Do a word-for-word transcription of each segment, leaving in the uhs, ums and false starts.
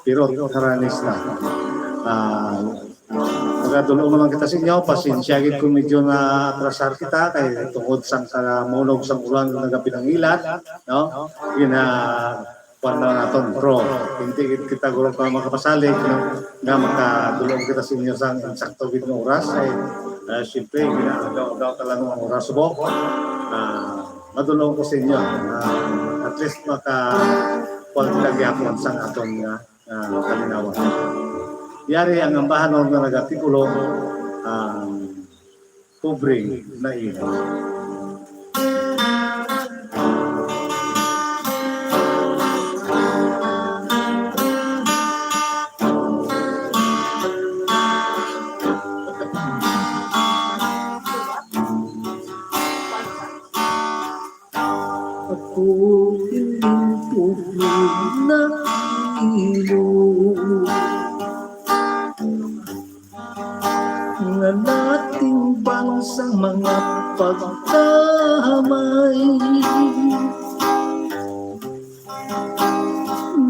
Pirot, haranis na. Ah, magadulong naman kita sa inyo. Pasensya gid kung medyo na atrasar kita kay tungod sang kamahunog sang ulan nga nagapinangilat, no? Gina-, kuwan na naton, pero hindi gid kita guro pa makapasalig, no? Nga makadulong kita sa inyo sang insakto gid nga oras ay, ah, siyempre, ginaagaw-agaw ka lang ang oras mo. Ah, madulong ko sa inyo. Ah, at least maka-, kuwan kita gyapon sang aton nga ah, kalinawan. Yari ang ambahanon nga nagatigulo ang pobreng nailo. Ako ining pobre nailo nga natimbang sa mga pagkamay.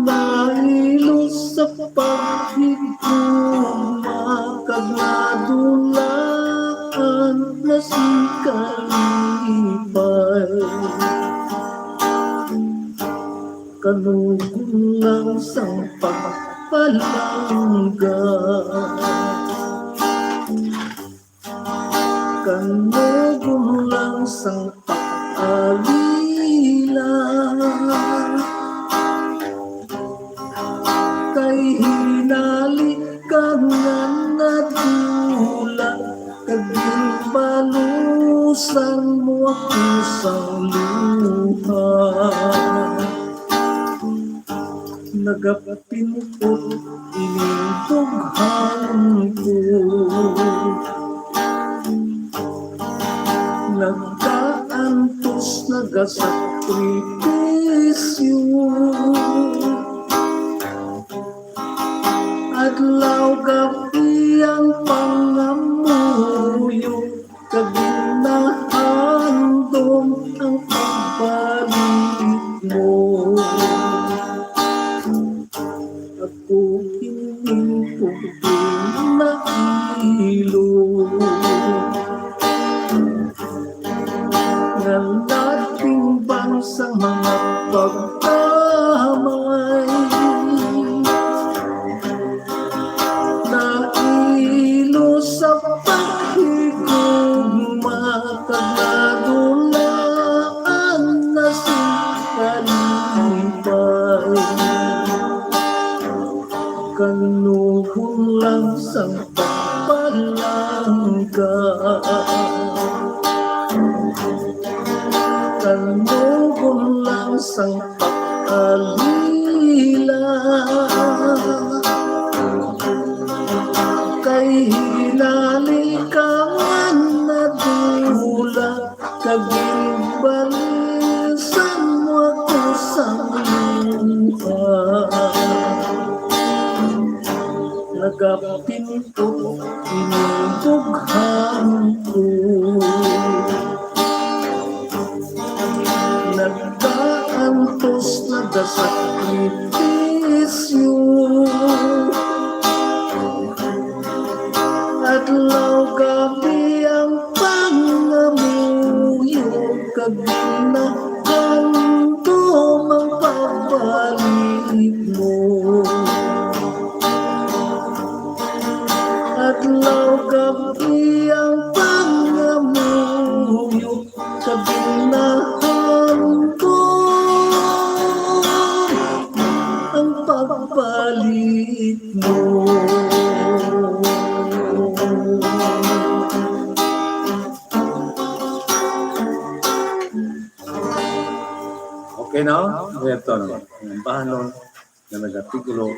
Nailo sa paghigugma kag nadulaan na si kalipay. Kanugon lang sang pagpalangga. Kanugon lang sang pag-alila. Kay hinali ka nga nadula, kag ginbalusan mo ako sang luha. Nagapinpot ining dughan ko. Nagaantos, nagasakripisyo. Adlaw gab-i ang pangamuyo, kag ginahandom ang pagbalik mo. Ako kining pobre nailo nga natimbang sa mga pagkamay. Nailo sa paghigugma kag nadulaan na sing kalipay. Kanugon lang sang pagpalangga. Kanugon lang sang pag-alila. Kay hinali ka nga nadula, kag ginbalisan mo ako sang luha. Nagapinpot ining dughan ko. Nagaantos, nagasakripisyo. Adlaw gab-i ang pangamuyo, kag ginahandom ang pagbalik mo. Adlaw gab-i ang pangamuyo, kag ginahandom ang pagbalik mo. Okay, no? Ito, no? Ang bahanon nga nagatigulo,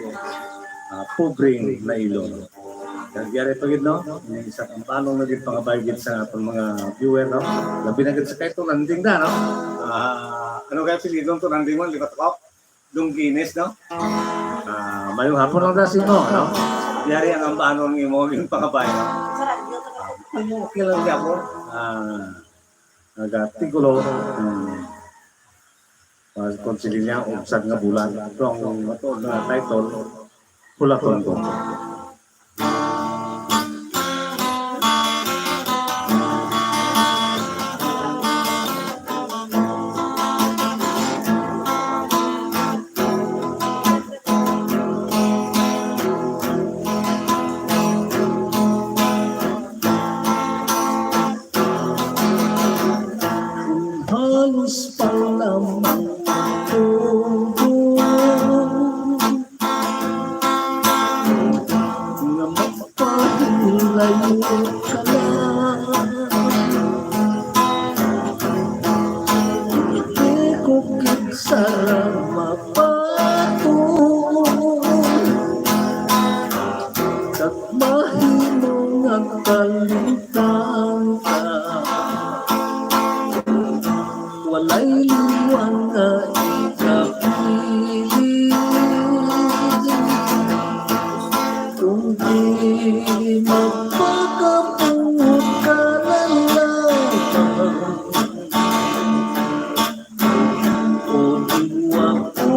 ah, pobreng nailo. Nagyari pa gid, no? Ini isa ka ambahanon nga gid pangabay gid sa aton mga viewer, no? Labi na gid sa kay to nanding na, no? Ah, ano kaya apelyido to nanding man, libat ko? Dungginis, no? Ah, mayong hapon lang sa imo, no? Yari ang ambahanon nga imo yung pangabay, no? Ano, okay lang siya po. Ah, nagatigulo, um, ah, kung sila niya, ubsag nga bulan. Ito ang matuod nga title, Hulaton ko. Kung halos pa lamang ang tubo nga magpahilayo ka na, di ko gid sana mapatuo. Kag mahimo nga kalimtan ka, walay liwat nga ikabilin. Kundi magpakabuot ka na lang. O diwa ko,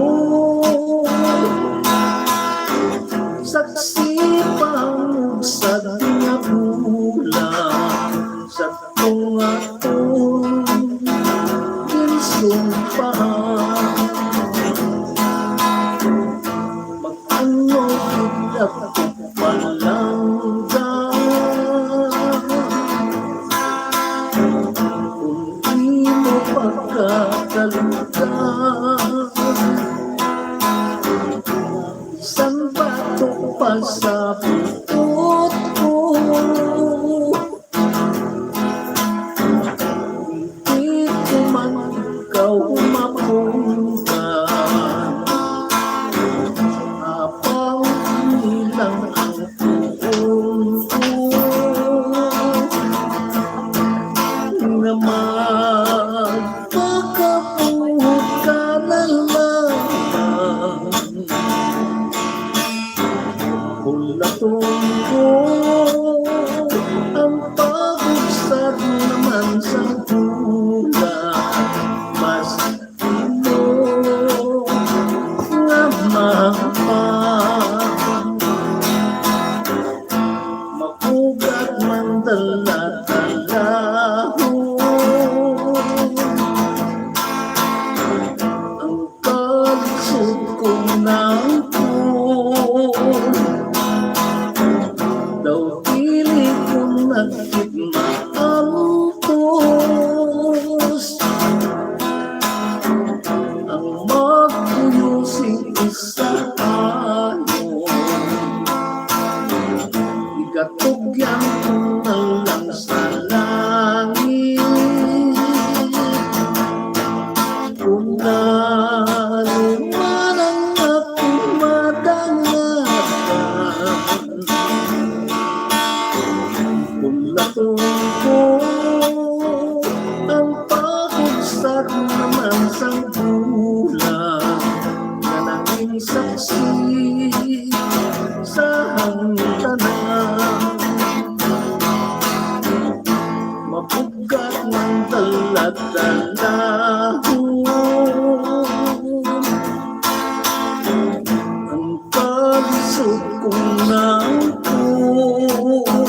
saksi pa ang sad nga bulan, sa tunga-tunga ginsumpahan. Mag-ano gid ako palangga kung di mo pagkakalimtan. Sang bato pa sa buot ko, di ko man ikaw mapunggan. Apang ilang ang puon ko nga magpakabuot ka na lang. Hulaton ko ang pagbugsad naman sang bulan, mas imo nga mapa. Mapugat man dala-dalahon ang kalisod kong nangkon. Daw dili ko na gid maantos ang magpuyo sing isa anon. Igatugyan ko na lang sa langit. Kung ano man ang akong madangatan, hulaton ko ang pagbugsad naman sang bulan nga nangin saksi sa hangtanan. Mabugat man dala-dalahon ang kalisod kong nangkon.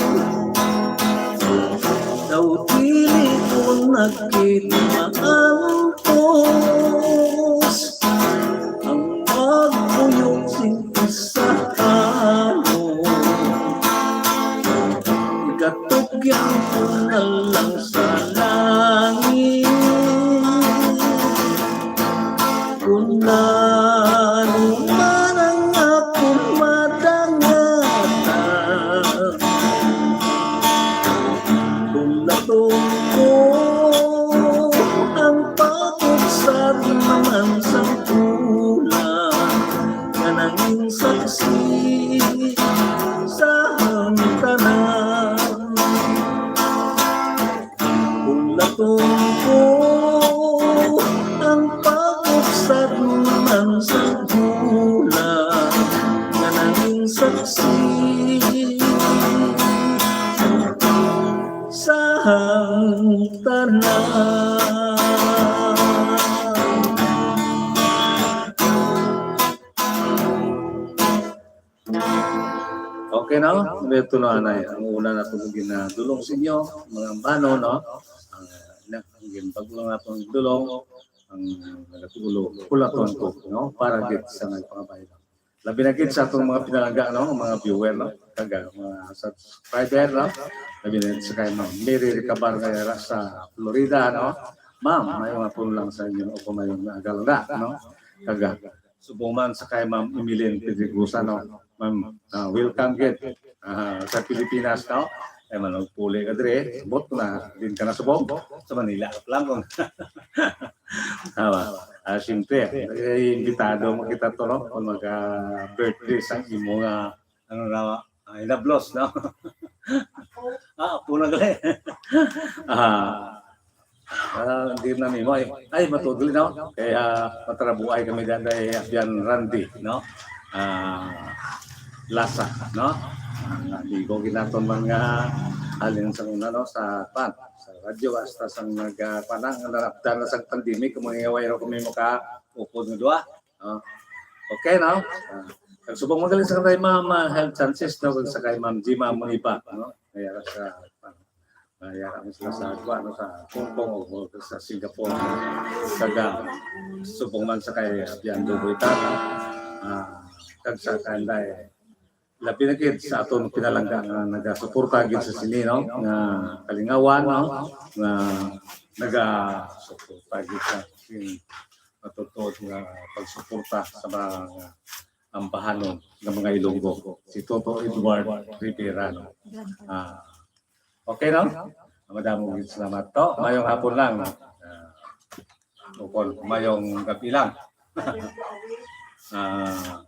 Daw dili ko na gid maantos ang magpuyo sing isa anon. Igatugyan ko na lang sa langit. Kung ano man ang akong madangatan, hulaton ko ang pagbugsad naman sang bulan nga nangin saksi sa hangtanan. Hulaton ko ang pagbugsad naman sang bulan nga nangin saksi sa hangtanan. Okay, no? Ito na, anay. Ang una na itong ginadulong sa inyo, mga ambano, no? Ang, ang ginbag-o nga itong dulong, ang nagatulo, pulaton ko, no? Para gid sa nagpangabay, no? Labi na gid sa atong mga pinalangga, no? Mga viewer, no? Kag, ah, mga subscriber, no? Labi na sa kay Ma'am Mary Recabar nga yara sa Florida, no? Ma'am, may mga puno lang sa inyo, o kung may mga agal na, no? Kag, ah, subong man sa kay Ma'am Emeline Pedregosa, no? Ma'am, ah, welcome gid, ah, sa Pilipinas, no? Ay, man, magpuli ka dire, subot na din ka na subong sa Manila lang kung Tama. Ah, siyempre, eh, imbitado mo kita to, no? Kung mag-birthday sa imo nga, ano na, ah, inablos, no? Ah, apo na gali. Ah, ah, hindi na nimo, eh. Ay, matuod gali, no? Kaya matarabuay kami dyan kay Abyan Randy, no? Ah, Lasa, no? Ang amigo ginaton man nga halin sa una, no? Sa, pan, sa radyo, hasta sa nag, ah, pan, ang naraptan na sa pandemic, kung mga way ro kung may maka-upod nga duha. Ah, okay, no? Ah, kag subong magaling sa kay Ma'am, ah, Health Chances, no? Kag sa kay Ma'am Jima Muniba, no? Kaya sa, ah, kaya kami sila sa, ano, sa Hong Kong o sa Singapore. Kag, ah, subong man sa kay Bian Duboy Tata, ah, kag sa kanday, labi na gid sa aton pinalangga nga nagasuporta gid sa sini, no? Nga kalingawan, no? Nga nagasuporta gid sa sini. Matutuod nga pagsuporta sa mga ambahanon nga mga Ilonggo, si Toto Edward Rivera, no? Ah, okay, no? Madamo gid salamat to. Mayong hapon lang. Ah, ukon, mayong gabi lang. Ah,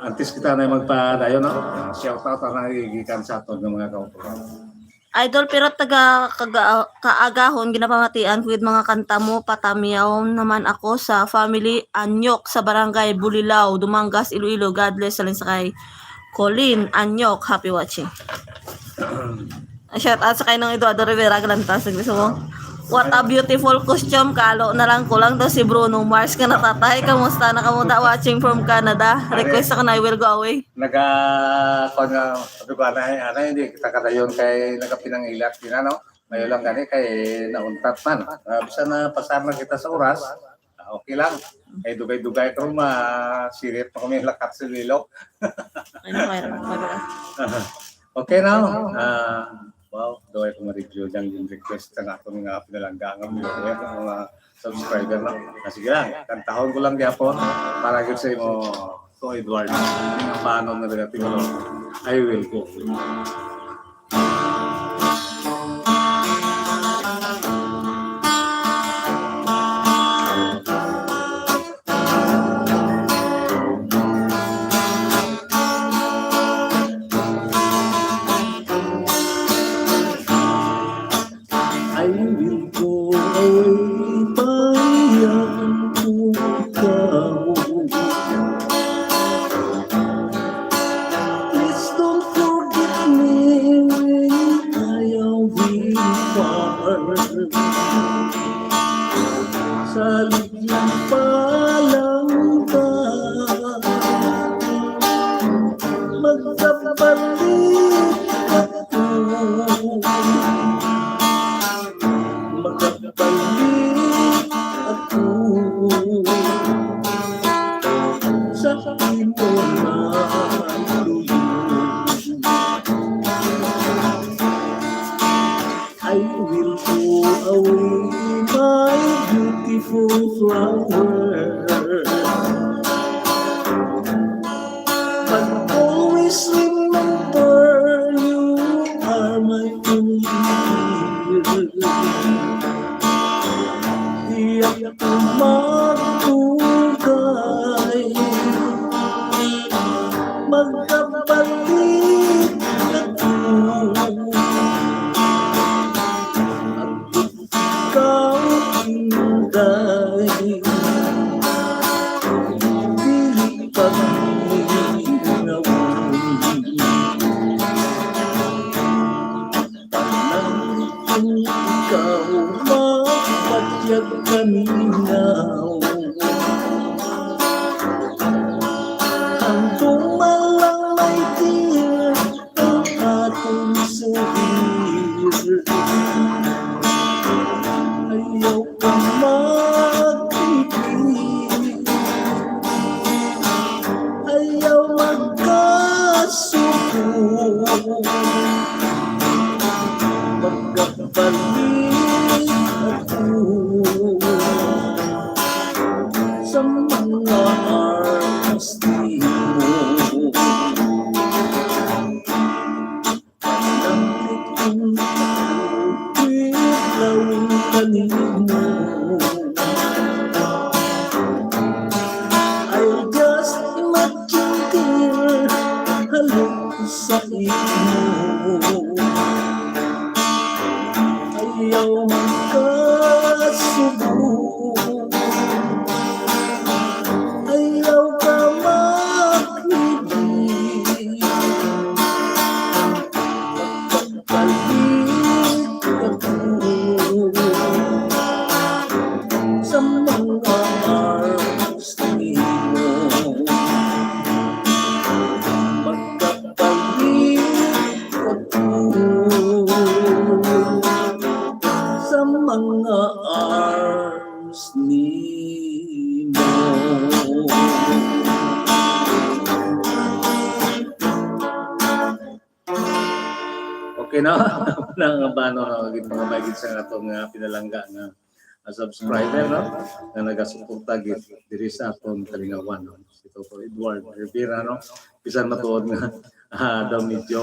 antes kita na magpadayon, no? Ah, shout out ang nagigikan sa aton nga mga kauturan. Idol, pero taga kaga-, kaagahon ginapamatian ko gid mga kanta mo, patamiyaw naman ako sa family Anyok sa barangay Bulilao, Dumangas, Iloilo. God bless, sa linsakay. Colleen Anyok, happy watching. Shout out sa kay Nong Eduardo Rivera Galantas, gusto mo? What a beautiful costume. Kalo na lang, kulang daw si Bruno Mars ka natatay. Kamusta na kamo da? Watching from Canada. Request ako na I Will Go Away. Naga, kuwan nga, sabi ko, anay, anay, hindi kita kadayon kay nagapinangilat din, ano? Mayo lang gani kay nauntat man. Ah, bisan na pasar na kita sa oras, ah, okay lang. Kay dugay-dugay, pero masirit pa kami lakat sa Iloilo. Ano, kaya naman pala. Okay na, ah, wow, daw ay kung ma-review dyan yung request sa aton nga pinalangga nga mga, mga subscriber, no? Ah, sige lang, kantahon ko lang gyapon para gid sa imo, to Edward. Paano na nagatinulo? I Will Go. I will go away, bayan ko ikaw. Please don't forget me when I am far. Salit lang, palangga, magkabalik ako. Magkabalik ako sa imo nga luyag. I will go away, my beautiful flower. But always remember, you are my only dear. Di ako magdugay, magkabalik ako. Ikaw, Inday, Ang dumalang may dear ang aton suhir. Ayaw ka magpipil, ayaw magkasuko. Magkabalik ako sa mga armas nimo. Nanglit ang pagkulaw kanimo. I'll just imagine, dear, halong sa imo. Ayaw magkasubo. Ayaw ka maghibi. Balik ako sa mga arms nimo. Magkabalik ako sa mga arms nimo. Okay na? Nang abano na gid, mga maigid, sa aton nga pinalangga nga, ah, subscriber, no? Nga nagasuporta gid diri sa aton kalingawan, no? Si Toto Edward Rivera, no? Bisan matuod nga, ah, daw medyo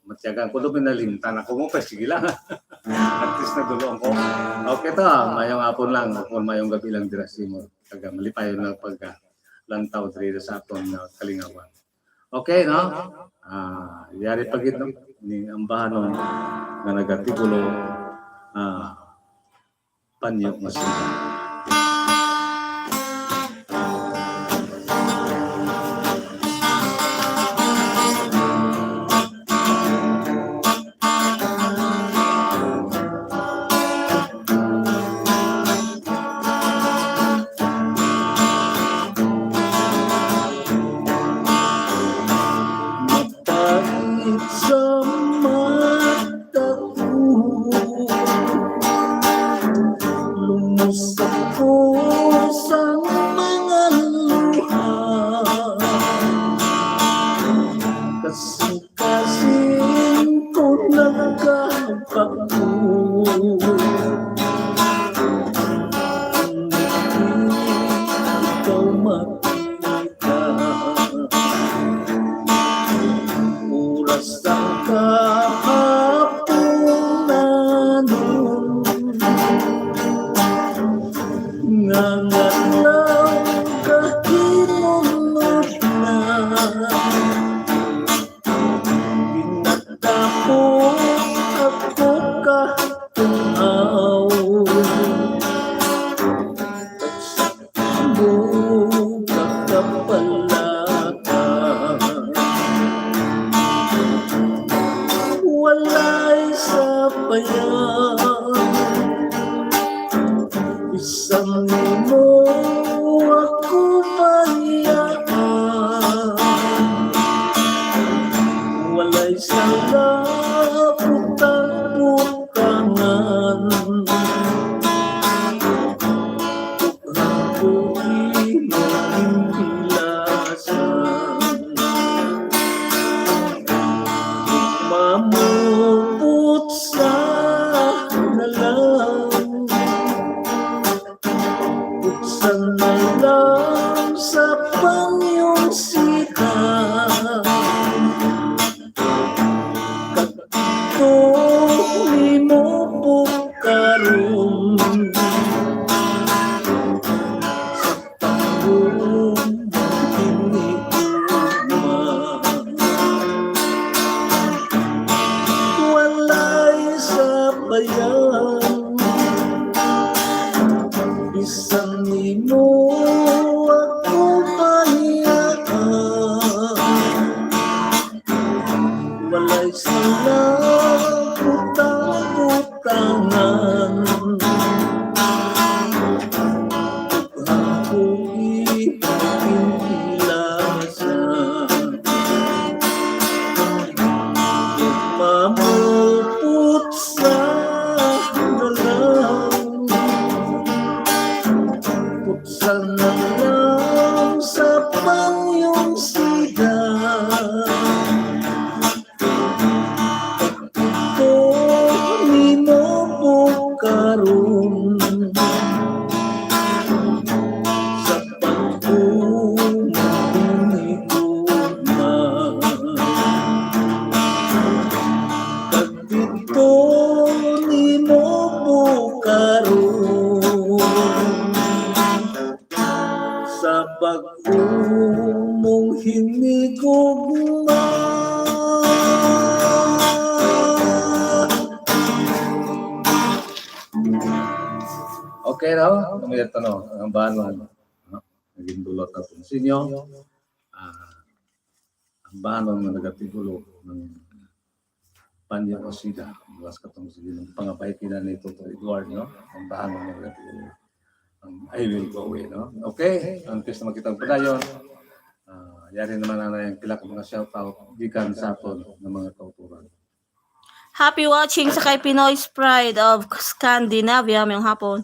matyagan ko, daw pinalimtan ako mo, pero sige lang. At least nagdulong ko. Okay to, ah, mayong hapon lang, o mayong gabi lang dira sa imo. Kag malipayon lang pagka lantaw diri sa aton nga kalingawan. Okay, no? Ah, yari pa gid, no? Ni ambahanon nga nagatikulo, ah, panyo nga sila. Pait sa mata ko, lumusot ko sa mga luha. Kasing-kasing ko nagkapako. Ikaw mat- Oras sang kahapunanon, nga ngadlaw kahinunod na. Ginatapok ako katong-aw. Buka kapalaka, walay sapayan. Bisan nimo ako bayaan, walay sala butang butangan. Ako imo ginpilasan. Mamupot sa na lang. Buksan na lang sa panyong siha. Kadto nimo bukaron sa pagod ini uma. Walay sapayan, bisan nimo ako bayaan. Inigugma. Okay, no? Ang ito, no? Ang banon, no? Naging dulot natin sa inyo. Ah, ang banon nga nagatigulo ng Panyo Osida. Bukas katong sige ng pangabay kina ni Toto Edward, no? Ang banon nga nagatigulo. Ang I will go away, no? Okay, antes na makita ang padayon, ah, yari naman na yung pila ka mga shoutout gikan sa aton ng mga kauturan. Happy watching sa kay Pinoy's Pride of Scandinavia, mayong hapon.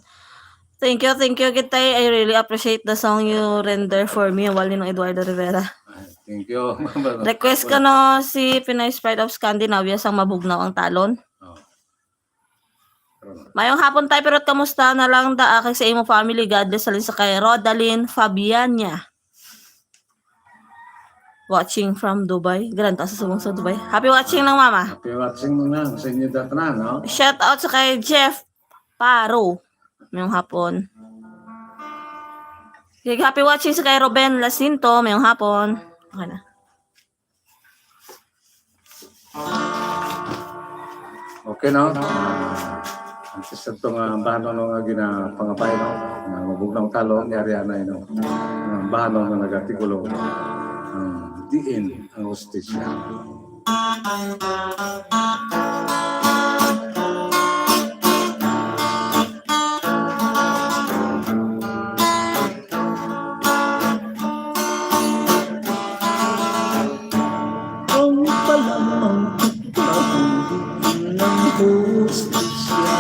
Thank you, thank you, Gitay. I really appreciate the song you render for me. Wali ng Eduardo Rivera. Thank you. Request ko no si Pinoy's Pride of Scandinavia sang Mabugnaw ang Talon. Oh. Mayong hapon, Tay Pirot, kamusta na lang da kay sa imo family? God bless, halin sa kay Rodalyn Fabiania. Watching from Dubai. Grand sa subong sa Dubai. Happy watching lang, mama. Happy watching mo na sa inyo datan, no? Shout out sa kay Jeff Paro. Mayong hapon. Kay happy watching sa kay Ruben Lacinto. Mayong hapon. Okay na. Okay, no? Ang isa to nga banon, no, nga ginapangabay, no? Nga Mabugnaw ang Talon, yari anay, no? Ang banon nga nagatigulo, ang diin ang hustisya. Ang palamang pagkabuhi ng hustisya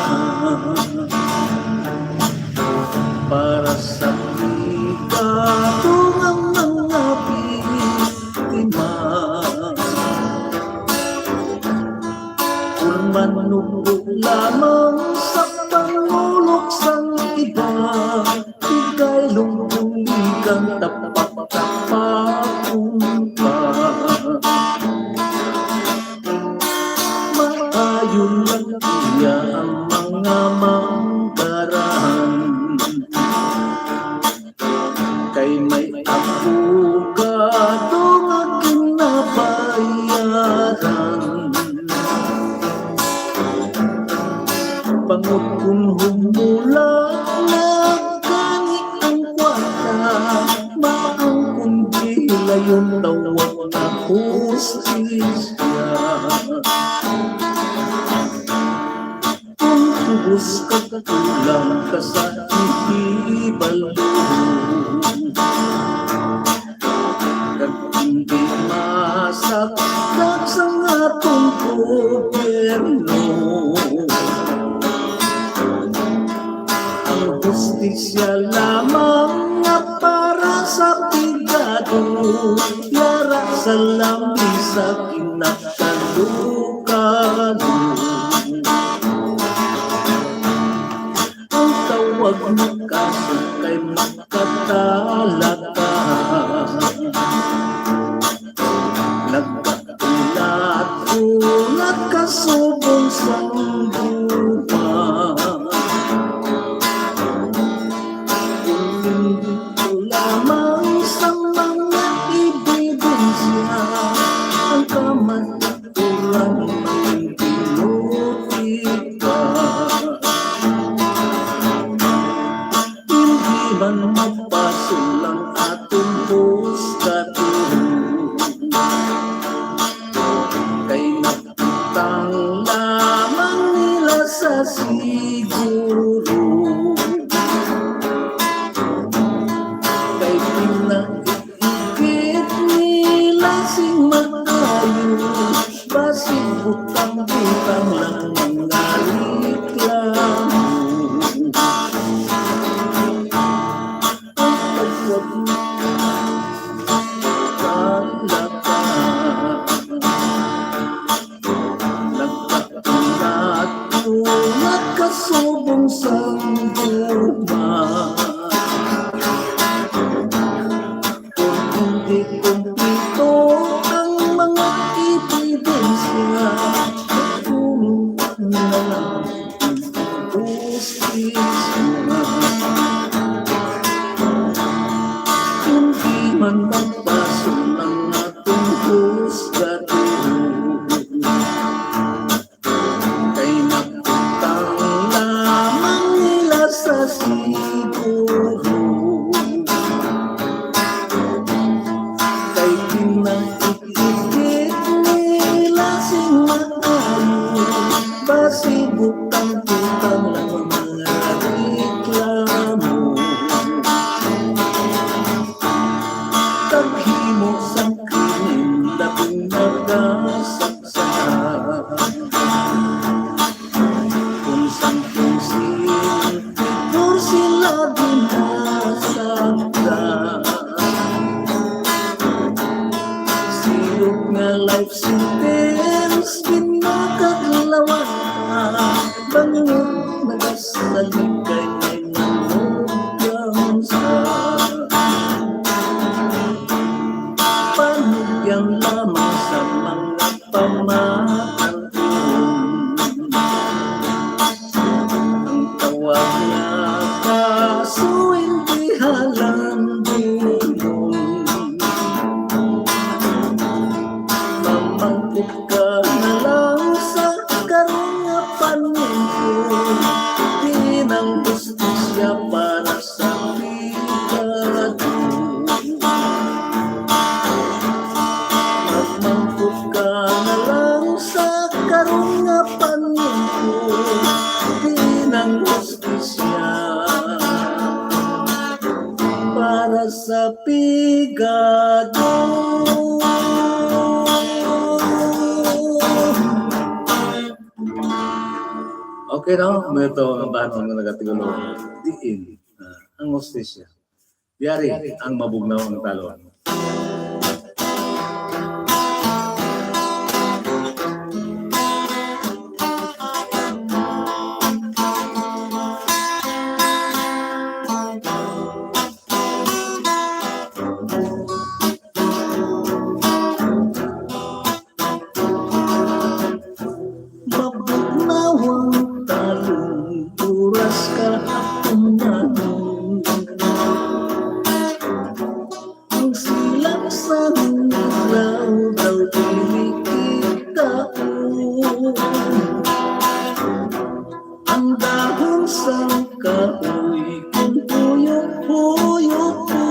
para sa pikato nga mga biktima. Kung manubo lamang sa pangulok sang iba, ikay lungkuligan tapak-tapakon pa. Maayo lang iya ang mga manggaran. Kay may abogado nga ginabayaran. Bangod kun humula na gani ang kwarta, maangkon gilayon tawag na hustisya. Kung tubos kag kulang ka sa ihibalo, kag hindi masakdag sang aton gobyerno, ang hustisya lamang nga para sa pigado, yara sa lamisa kinakalukaluhan. Ang tawag nga kaso kay makatalaka. Nagkatulat ko nga kasubong sang duha. Kung hindi ko lamang sa mga ebidensya, ang kamatuoran mangintinuti ka. Hindi man mapasol ang aton husgado. Kay nabutang lamang nila sa siguro. Kay pinaikit nila sing maayo, basig butang-butang lang mga reklamo. Ang pagwag kalaka. Nagkatulat ko nga kasubong sang duha. Kung hindi kumpleto ang mga ebidensya, kung na lang ang hustisya. Hindi man magpasok ang Sang krimen labing nakasaksak. Kung sang kinse, pitor sila ginasaktan. Silog nga life sentence, ginakaglawan. Bangod nagasalig kay may manugyan sa panugyan lamang sa mga pamahaton. Ang tawag nga kaso hindi halangdon. Mamangkot ka na lang sa karon nga paningko, diin ang hustisya para sa pigado. Mamangkot ka na lang sa karon nga paningko, diin ang hustisya para sa pigado. Okay, no? May ito ang bahan nga nagatigulo. Diin, ah, ang hustisya. Yari ang mabugnaw ang talon. Mabugnaw ang talon, oras ka akong nanon. Ang silang sang adlaw daw dili kitaon. Ang dahon sang kahoy kung huyop-huyop ko.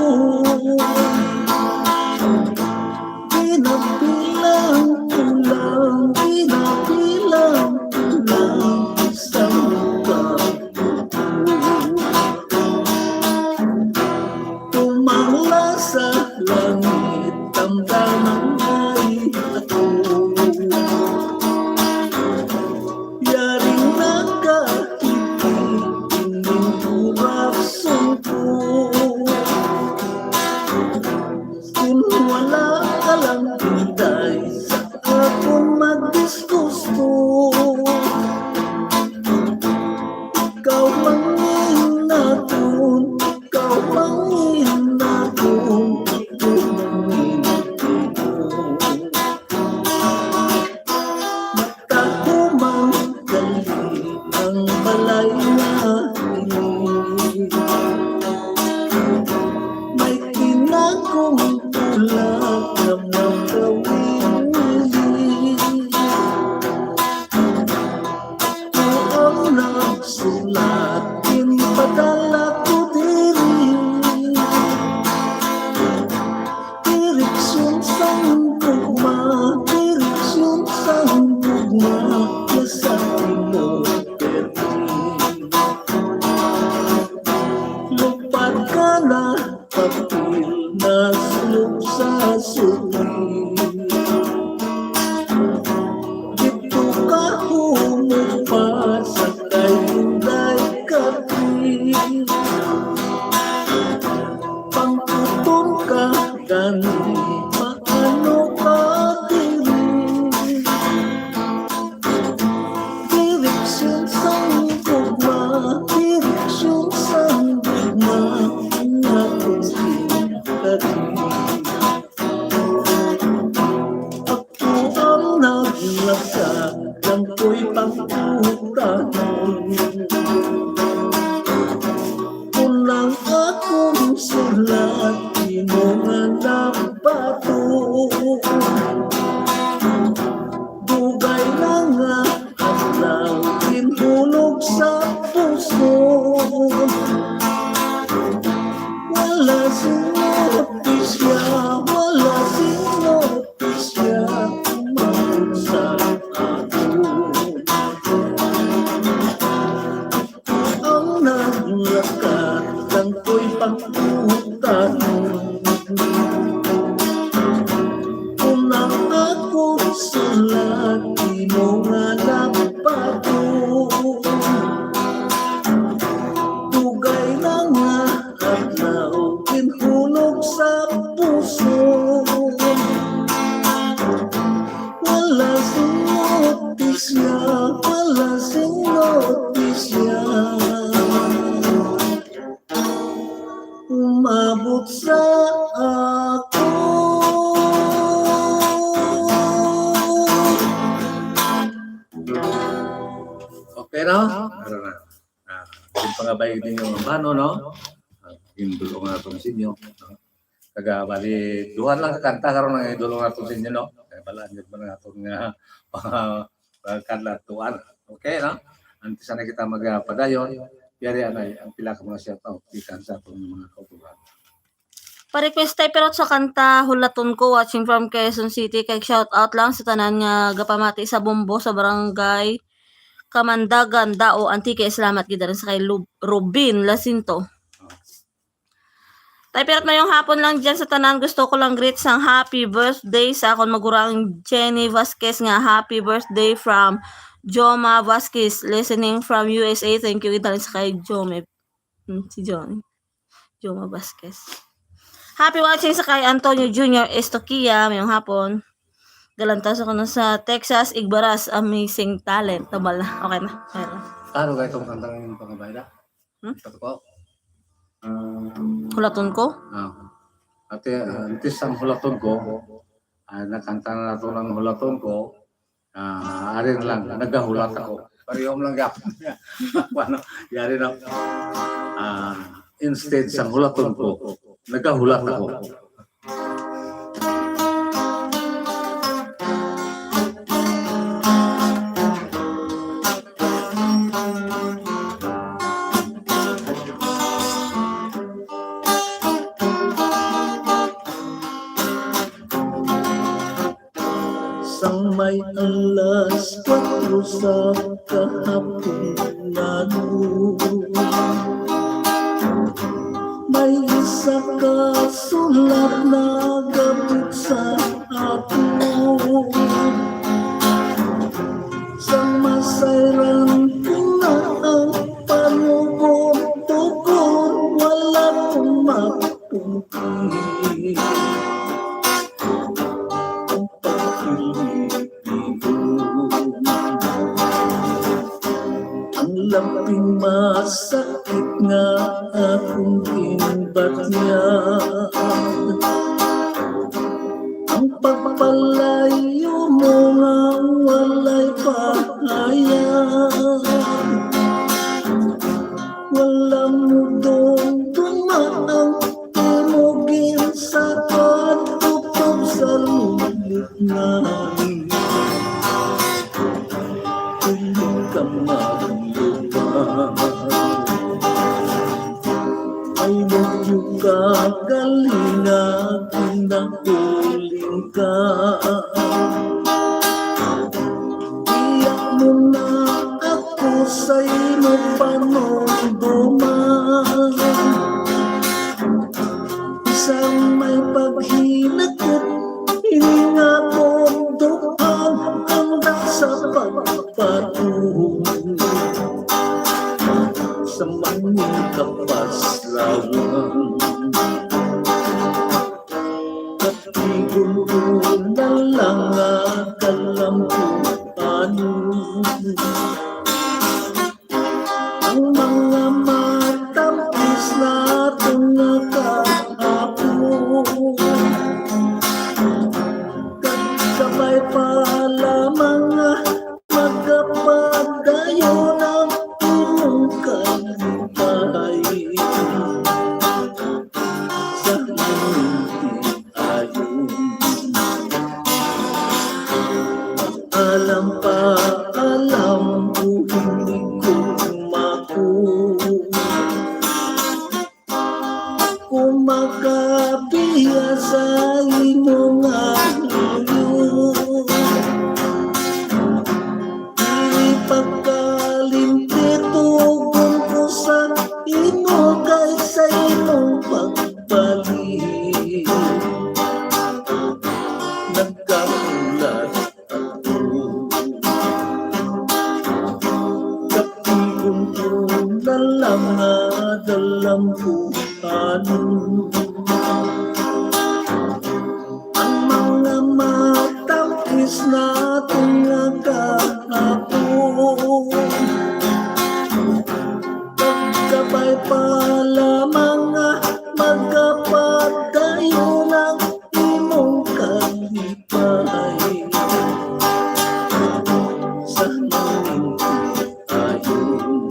Pinapilang ko lang, pinapilang ko lang isang lugar. Tumangla sa langit, tamdaman ay ako. Yaring nakahiti ining korason ko. Kung wala ka lang, Inday, sa akon magdisgusto. Ikaw mangin akon, ikaw mangin akon, ikaw mangin akon. Matahuman gali ang balay nga ini. May kinakong pula nga magawili. Ako ang nagsulat, ginpadala ko diri. Direksyon sang gugma, direksyon sang gugma, nasa Timor Leste. Lupad ka na, papel na sulod sa sulit. Dito ka humupa sa kay Inday Catherine. Pangkuton ka gani, paano ka diri? Direksyon sang gugma, direksyon sang gugma, nga kung sino ka diri. Babay ninyo ang bano, no? Ah, gindulong naton sa inyo, no? Taga, bali, duha lang ka kanta karon ang idulong naton sa inyo, no? Kaya balaan yun man ang aton nga mga, mga kadlatuan. Okay, no? Antes na kita magpadayon, yari anay ang pila ka mga shout out gikan sa aton mga kauturan. Pa-request tayo pero sa kanta Hulaton Ko, watching from Quezon City, kay shout out lang sa tanan nga gapamati sa Bombo sa barangay Kamandagan, Dao, Antique. Salamat gid sa kay Lub-, Robin Lacinto. Tay, pero mayong hapon lang dyan sa tanan. Gusto ko lang greet sang happy birthday sa akon magurang Jenny Vasquez nga happy birthday from Joma Vasquez, listening from U S A. Thank you gid sa kay Jome. Hmm, si John. Joma Vasquez. Happy watching sa kay Antonio Junior Estoquia. Mayong hapon. Galantaw sa kuno sa Texas, Igbaras, amazing talent. Tabal na. Okay na. Okay na. Ano ba itong kantang yung pangabayda? Hmm? Ito po. Ah, Hulaton Ko? Ah. Ate, ah, antes ang Hulaton Ko, ah, nakanta na nato ng Hulaton Ko, ah, ari na lang, nagahulat ako. Pareho lang gapon niya. Ano, yari na, ah, instead sa Hulaton Ko, nagahulat ako. Sang may alas kuwatro sa kahapunan, may isa ka sulat nagabot sa akon. Sang masayran ko na ang panugon-tugon, wala ko mapungki. Ang pagpili ang labing masakit nga akong ginbatyan. Ang pagpalayo mo nga walay pahayag, wala mo dumduma ang imo ginsakad, kutob sa lubot nga hindi ka maglubad. Ay, medyo kagalinga, kinauling ka. Iya mo na ako sa imo panumduman. Isang may paghinakot, ini nga bugtuan, handa sa pagpatuo sa mangin kapaslawan. Katigon ko na lang nga kalampuan. Ang mga matamis naton nga kahapon, kag kabay pa lamang nga magapadayon ang imong kalipay. Sa imong ayon. Alam pa, alam ko hindi ko mako. Kung makabiya sa imo nga luyo, ipagkalimpit tugon ko sa imo kay sa imong pagbalik. Nagkahulat ako. Katigon ko na lang nga dalampuan. Ang mga matamis naton nga kahapon, pagkabay pa lamang nga magkapadayon ang imong kalipay. Sa imong ayon.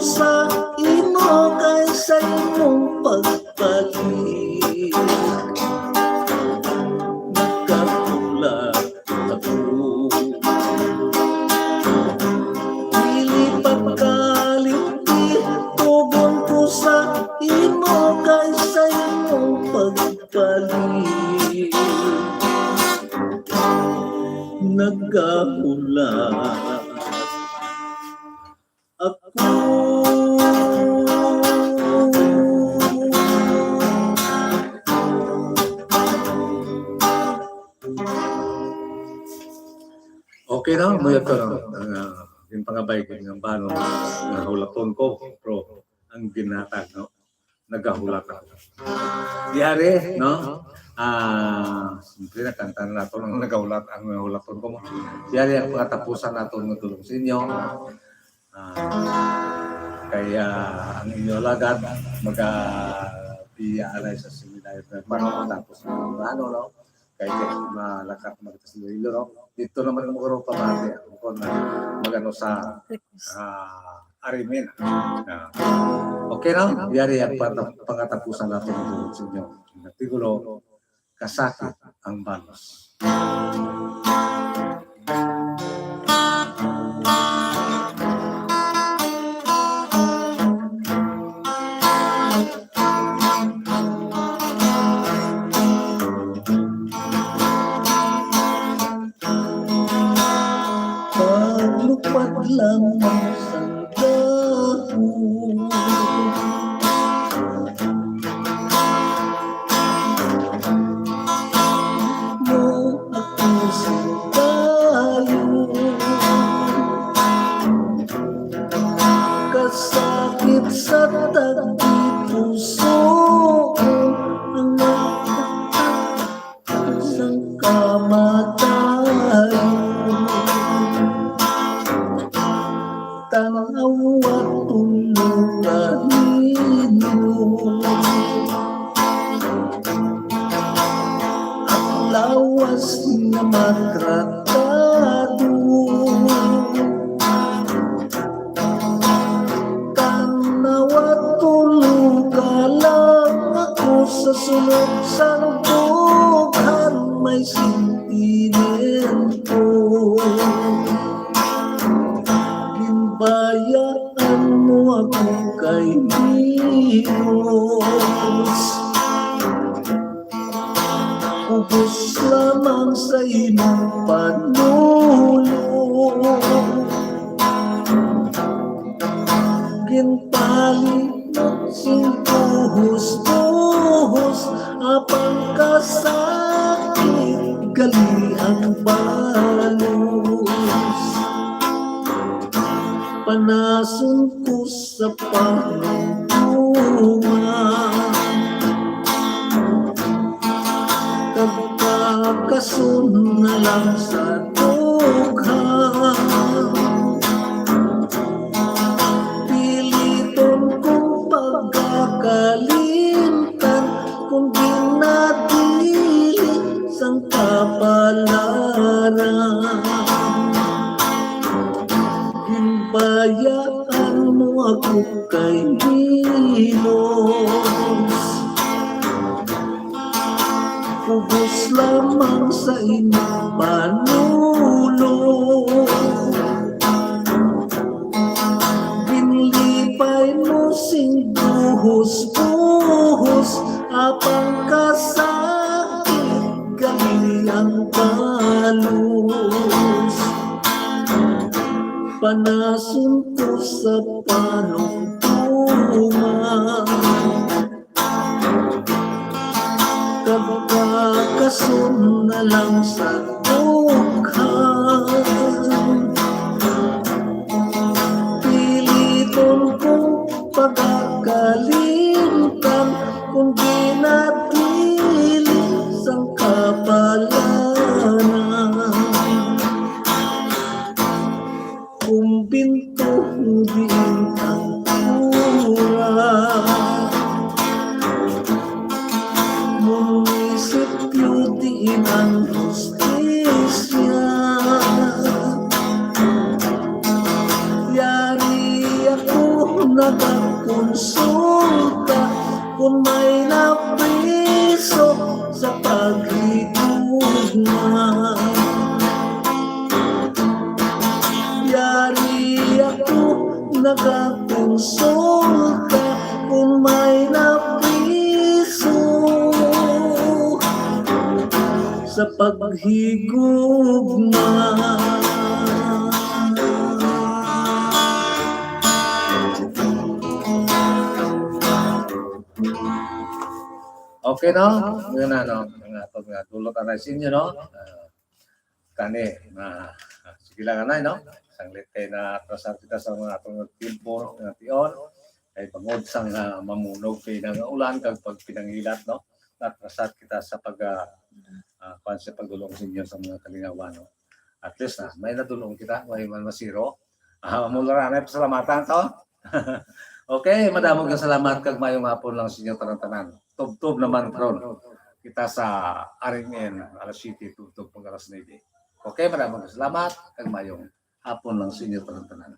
sa imo kay sa imong pagbalik. Nagkahulat ako. Dili pagkalimti, tugon ko sa imo kay sa imong pagbalik. Nagkahulat ako. Okay, no? Mao to, no? Ang, ah, ginpangabay ko nga balo nga hulaton ko, pero ang ginhatag, no? Nagahulat ako. Yari, no? Ah, siyempre, nakanta na nato ang nagahulat, ang hulaton ko mo. Yari ang pangatapusan nato nga tulong sa inyo. Ah, kaya ang inyo alagad, maga-, biya alay sa seminaryo na para matapos ang ano, no? Kay, kay malakat magtas Iloilo, no? Dito naman ang mga pamati, ako na magano sa, ah, Arimin. Ah, okay, no? Yari ang pata-, pangatapusan nato nga tulong sa inyo. Ang titulo, Kasakit ang Balos. Paglupad lamang sang dahon, mo ako sang dayon. Kasakit sa tagipusoon, ang sang kamatayon. Tan-awa tulo ka hilos, ang lawas nga maltratado. Tan-awa tulo ka lang ako sa sulod sang dughan may sentimento. Ginbayaan mo ako kay hilos. Ubos lamang sa imong panulong. Ginpalimot sing buhos-buhos, apang kasakit gali ang balos. Panason ko sa panumduma, kag pakason na lang sa dughan. Piliton kong pagkakalimtan, kung ginadili sang kapalaran. Ginbayaan mo ako kay hilos. Ubos lamang sa imong panulong. Ginlipay mo sing buhos-buhos, apang kasakit gali ang balos. Panason ko sa panumduma, kag pakason na lang sa dughan. Piliton kong pagkakalimtan, kung ginadili sang kapalaran. Kumbinto diin ang pura, munisipyo diin ang hustisya. Yari ako Nagakonsulta kung may napriso sa paghigugma. Yari ako nagakonsulta kung may napriso sa paghigugma. Okay, no? Yun na, no? Ang atong nga dulot anay sa inyo, no? Ah, kani, na, ah, sige lang, anay, no? Sanglit kay na atrasar kita sa mga atong tiempo, nga tion. Kay bangod sang, ah, mamunog kay nangaulan kag pagpinangilat, no? Natrasar kita sa pag, ah, ah, kuwan sa pagdulong sa inyo sa mga kalingawan, no? At least, ah, may nadulong kita, may man masiro. Ah, mula ra na, pasalamatan to. Okay, madamo nga salamat kag mayong hapon lang sa inyo tanan-tanan. Tubtob naman karon kita sa R M N, alas siyete, tubtob pag alas nuebe. Okay, madamo nga salamat kag mayong hapon lang sa inyo tanan-tanan.